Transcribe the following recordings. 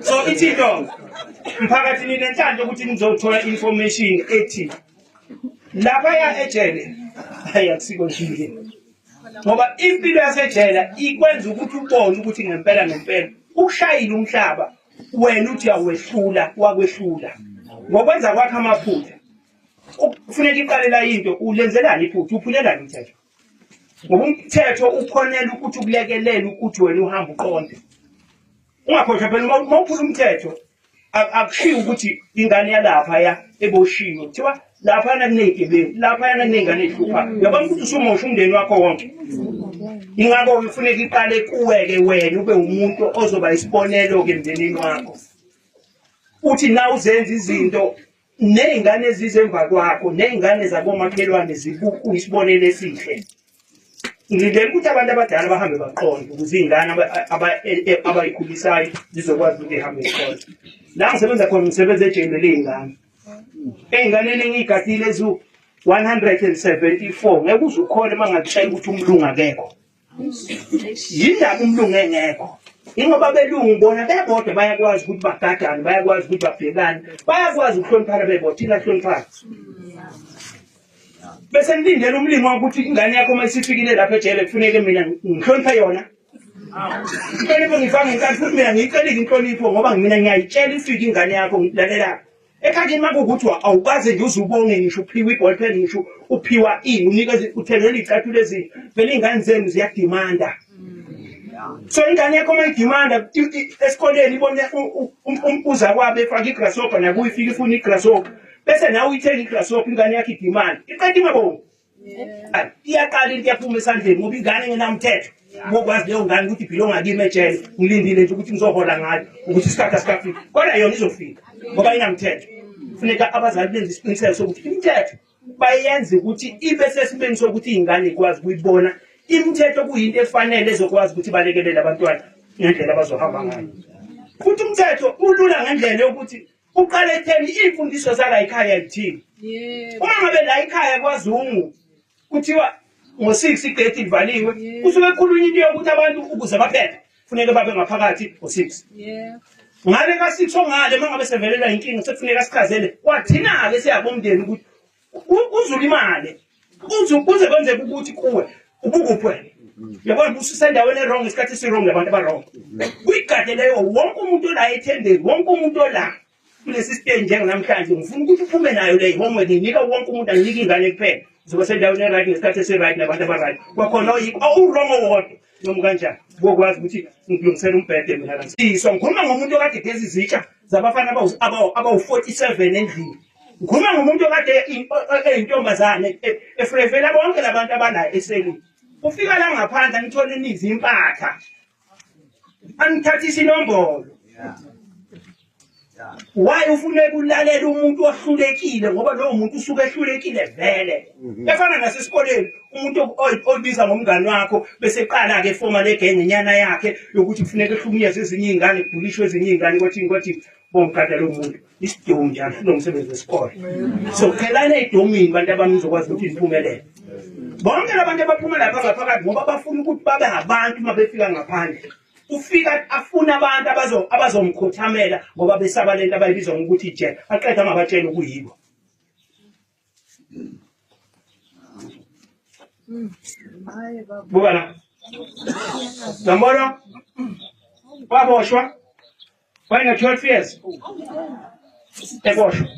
So ithi into mphakathi ninenhlanhla ukuthi nizothola information ethi lapha ya ejele, hayi, akusiko nje, ngoba impilo yasejele ikwenza ukuthi ubone ukuthi ngempela ngempela ushayile umhlaba. Wena uthi uyawehlula, wakwehlula ngokwenza kwakhe amaphutha. Kufuneka iqale la into ulenzelani iphutha, uphulelani umthetho, ngoba umthetho ukhonela ukuthi ukulekelele ukuthi wena uhambe uqonde, ungakhohlwa phela uma uphula umthetho. Akushiwo ukuthi ingane yalapha ya eboshiwe, kuthiwa laphana kuney'gebengu, laphayana kuney'ngane ey'hluphayo. Uyabona ukuthi usumosha umndeni wakho wonke. Ingakho-ke kufuneka iqale kuwe-ke, wena ube umuntu ozoba isibonelo-ke emndenini wakho, uthi na uzenza izinto ney'ngane ezize emva kwakho ney'ngane zakomakhelwane zibuka uyisibonelo esihle. Ngilindele ukuthi abantu abadala bahambe baqonde ukuze iy'ngane abayikhulisayo zizokwazi ukuthi zihambe ziqonde. La ngisebenza khona, ngisebenza ejele ley'ngane. Ey'nganeni engiyigadile eziwu-174, ngeke uze ukhole uma ngakutshela ukuthi umlungu akekho. Yindaba umlungu engekho? Ingoba belungu bona bebodwa bayakwazi ukuthi bagadane, bayakwazi ukuthi babhekane, bayakwazi ukuhloniphana bebodwa. Thina hloniphana bese nilindele umlingo ukuthi ingane yakho uma isifikile lapha ejele kufuneke mina ngihloniphe yona. Inhlonipho ngifaka ngenkani, futhi mina ngiyicelile inhlonipho, ngoba mina ngiyayitshela ifike ingane yakho, ngilalela ekhakini. Uma kuwukuthi awukaze nje uze ubonge, ngisho uphiwa i-ball pen, ngisho uphiwa ini, unikeze, uthengelwe iy'cathulo ezinhle, vele iy'ngane zenu ziyadimanda. So ingane yakho uma idimanda esikoleni, ibone uza kwabo efake i-grasshopper, nakuyo ifike ifuna i-grasshopper, bese nawe uyithenga i-grasshopper. Ingane yakho idimanda, iqeda ingabongi, iyaqala into iyaphuma esandleni, ngoba ingane engenamthetho bokwazi leyo ngane ukuthi ibhilonga kimi ejele, ngilindile nje ukuthi ngizohola ngayo, ukuthi isikhathi asikafiki, kodwa yona izofika ngoba inamthetho. Funeka abazali benze isiqiniseko sokuthi imithetho bayenze ukuthi ibe sesimeni sokuthi iy'ngane ikwazi ukuyibona imithetho kuyinto efanele ezokwazi ukuthi balekelele abantwana ngendlela abazohamba ngayo. Futhi umthetho ulula ngendlela yokuthi uqale ekutheni iy'mfundiso zala ekhaya yithini. Uma ngabe la ekhaya kwaZungu kuthiwa ngo-6 igate livaliwe, kusuke kukhulunywa into yokuthi abantu ukuze baphephe funeke babe ngaphakathi ngo-6. Ngale ka-6 ongale uma ngabe sevelela inkinga, sekufuneka sichazele kwathina-ke siyabomndeni ukuthi uzulimale kuze kwenzeke ukuthi kuwe ubukuphi wena. Yabona, ususendaweni e-wrong isikhathi esi-wrong nabantu aba-wrong. Kuyigade leyo wonke umuntu ola ethendeni, wonke umuntu ola kulesi stage njenganamhlanje, ngifuna ukuthi uphume nayo le homework. Nginika wonke umuntu, anginiki ingane kuphela. Uzoba sendaweni e-right ngesikhathi esi-right nabantu aba-right. Kwakhona u-wrong owodwa noma kanjani, bokwazi ukuthi ngilungisela umbhede mina kanti. So ngikhuluma ngomuntu okade geza izitsha zabafana abawu-47 endlini. Ngikhuluma ngomuntu okade eyintombazane efrevela bonke labantu abala eselini. Ufika la ngaphandle anithole nizi impatha, anithathisa inombolo. Why ufune kulalela umuntu ohlulekile? Ngoba lowo muntu usuke ehlulekile vele. Efana nasesikoleni, umuntu obiza ngomngani wakho bese qala-ke efoma le genge nyana yakhe yokuthi kufuneka ehlukunyezwe ezinye iy'ngane, kubhulishwe ezinye iy'ngane, kwathini kwathini. Bomgada lo muntu isidomu nje, ahlula umsebenzi wesikole. So qhelani ey'domini, bantu abami, nizokwazi ukuthi niphumelele. Bonke labantu abaphuma lapha ngaphakathi ngoba bafuna ukuthi babe ngabantu, uma befika ngaphandle ufika afuna abantu abazomkhothamela ngoba besaba lento abayibiza ngokuthi ijele, aqeda angabatshela okuyibo. Buka la, ngambona waboshwa wayena-12 years eboshwa,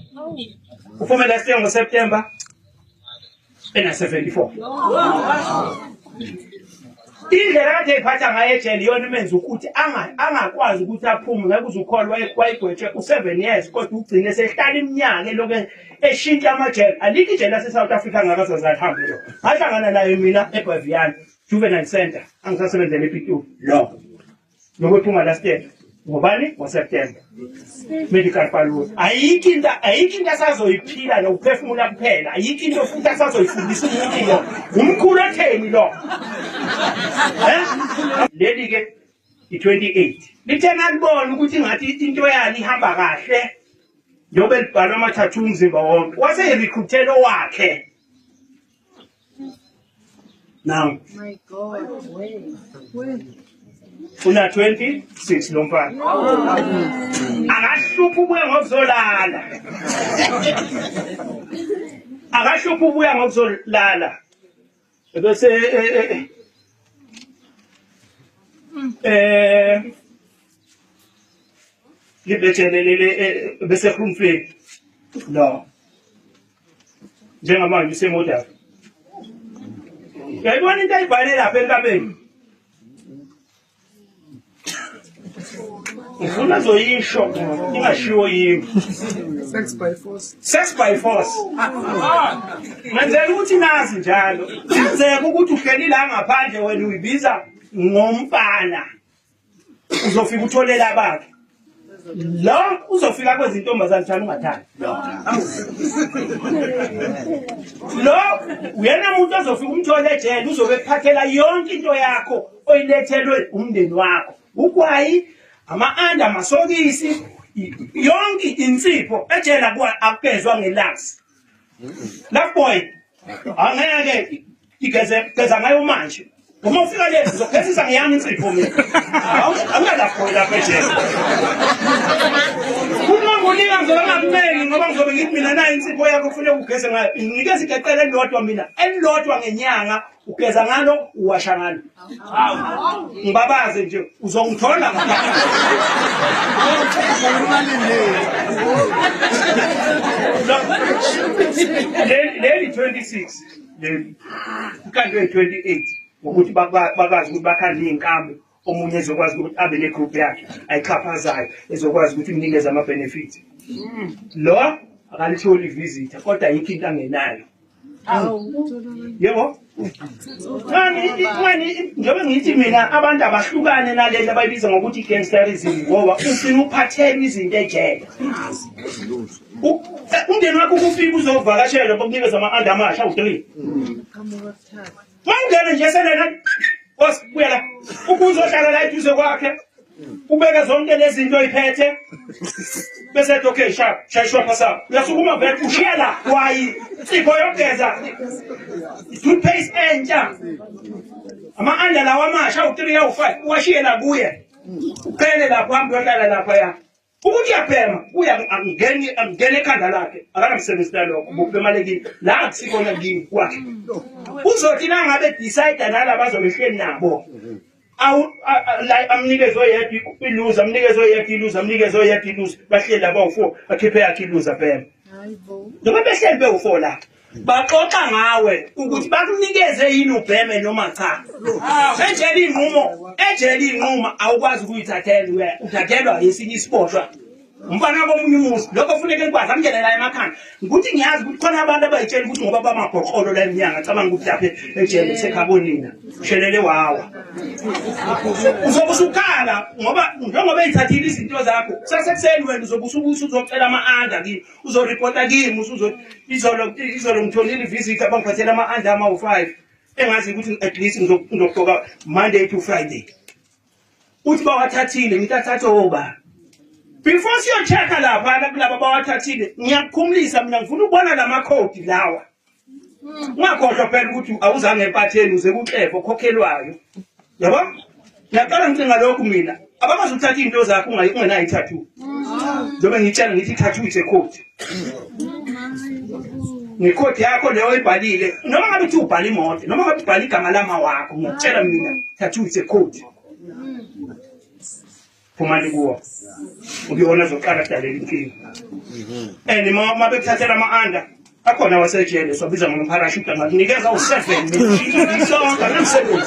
uphume last year ngoSeptember ena-74. Indlela kade eyiphatha ngayo ejele iyona imenza ukuthi angakwazi ukuthi aphume. Ngeke uze ukholwe, wayegwetshwe u-7 years, kodwa ugcine sehlala iminyaka elokhu eshintsha amajele. Alikho ijele lase-South Africa angakazazi alihambe lo. Ngahlangana naye mina eBavian Juvenile Center, angisasebenzela ePitoli lo. Lokwephuma last year ngobani? NgoSeptember. Medical parole. Ayikho into, ayikho into asazoyiphila nokuphefumula kuphela. Ayikho into futhi asazoyifundisa umuntu lo. Umkhulu etheni lo? Eh, leli ke i-28 lithe nalibona ukuthi ngathi into yani ihamba kahle, njengoba libhalwa amathathu umzimba wonke, wase recruitelo wakhe now. My God. Where? Where? Una 26 lo mfana. Akahluphi ubuya ngokuzolala. Akahluphi ubuya ngokuzolala. Bese eh eh libhejele lele bese Groenvlei. No. Njengamanje usemodal. Uyayibona into ayibhale lapha entabeni? Ngifuna zoyisho ingashiwo yimi. Sex by force. Sex by force. Ngenzela ukuthi nazi njalo. Kenzeka ukuthi uhleli la ngaphandle wena uyibiza ngomfana. Uzofika utholela abakhe. Lo uzofika kwezintombazane thana ungathandi. Lo uyena muntu ozofika umthole ejele uzobe ephathela yonke into yakho oyilethelwe umndeni wakho. Ugwayi, ama-anda, amasokisi, yonke insipho ejele akugezwa ngelux. Love boy angeke igeze geza ngayo manje. Uma ufika le ngizogezisa ngeyami insipho mina. Awunalapho lapha ejele. Uma ngunika ngizobe ngakumeli ngoba ngizobe ngithi mina nayo insipho yakho kufuneka ugeze ngayo. Nginikeza igeqele elilodwa mina, elilodwa ngenyanga ugeza ngalo uwasha ngalo. Ngibabaze nje uzongithola leli 26 leli kanti 28 ngokuthi bakwazi ukuthi bakhande iy'nkambi omunye ezokwazi ukuthi abe ne-group yakhe ayixhaphazayo ezokwazi ukuthi imnikeze ama-benefit lo akalitholi i-visitor kodwa yikho into angenayo Yebo. Ngani ngani njengoba ngithi mina abantu abahlukane nalento abayibiza ngokuthi gangsterism ngoba ufuna uphathelwe izinto ejele. Umndeni wakho ukufika uzovakashela bokunikeza ama-anda amasha u-3. Mawungena nje selena Nkosi buya la. Ukuzohlala la eduze kwakhe. Ubeke zonke lezi zinto oyiphethe. Bese ethi okay sharp, shaya ishwapha sakho. Uyasukuma vele ushiya la wayi insipho yokugeza. Toothpaste entsha. Ama-anda lawa amasha awu-3 awu-5 uwashiye la kuye. Uqele lapho uhambe uyohlala lapha ya. Ukuthi uyabhema uya angeni angene ekhanda lakhe akanamsebenzi nalokho bokubhemalekile la akusikona kimi kwakhe uzothi nangabe decide nalaba azobe ehleli nabo awu la amnikeze oyedwa iluza amnikeze oyedwa iluza amnikeze oyedwa iluza bahleli laba u4 akhiphe yakhe iluza bhema noma behleli bewu4 la baxoxa ngawe ukuthi bakunikeze yini ubheme noma cha ejele inqumo ejele inquma awukwazi ukuyithathela uthathelwa yesinye isiboshwa umfana komunye umuzi lokho funeka ngikwazi angene la emakhanda ukuthi ngiyazi ukuthi khona abantu abayitshela ukuthi ngoba bamabhoqolo la eminyanga cabanga ukuthi lapha ejele kusekhabonina shelele wawa uzobe usukhala ngoba njengoba eyithathile izinto zakho kusasekuseni wena uzobe usubusa uzocela ama-anda kimi uzoripota kimi usuzothi izolo izolo ngitholile ivisit abangiphathela ama-under amawu-five engazi ukuthi at least ngizogqoka Monday to Friday uthi bawathathile ngithi athathe oba before siyo-check-a lapha kulaba bawathathile ngiyakukhumulisa mina ngifuna ukubona la makhodi lawa Ungakhohlwa phela ukuthi awuzange empatheni uze kuxevo okhokhelwayo. Yabo? Ngiyaqala ngicinga lokhu mina. Abakwazi ukuthatha izinto zakho ungenayo i-tattoo. Njengoba ngitshela ngithi i-tattoo is a code. Ngekhodi yakho leyo oyibhalile, noma ngabe uthi ubhala imoto, noma ngabe ubhala igama lama wakho, ngiyakutshela mina, tattoo is a code. Phumani kuwo. Ukuyona zoqala kudalela inkinga. And uma bekuthathela ama-under akhona wasejele siwabiza ngama-parachute angakunikeza u-7 sonke anamsebenzi.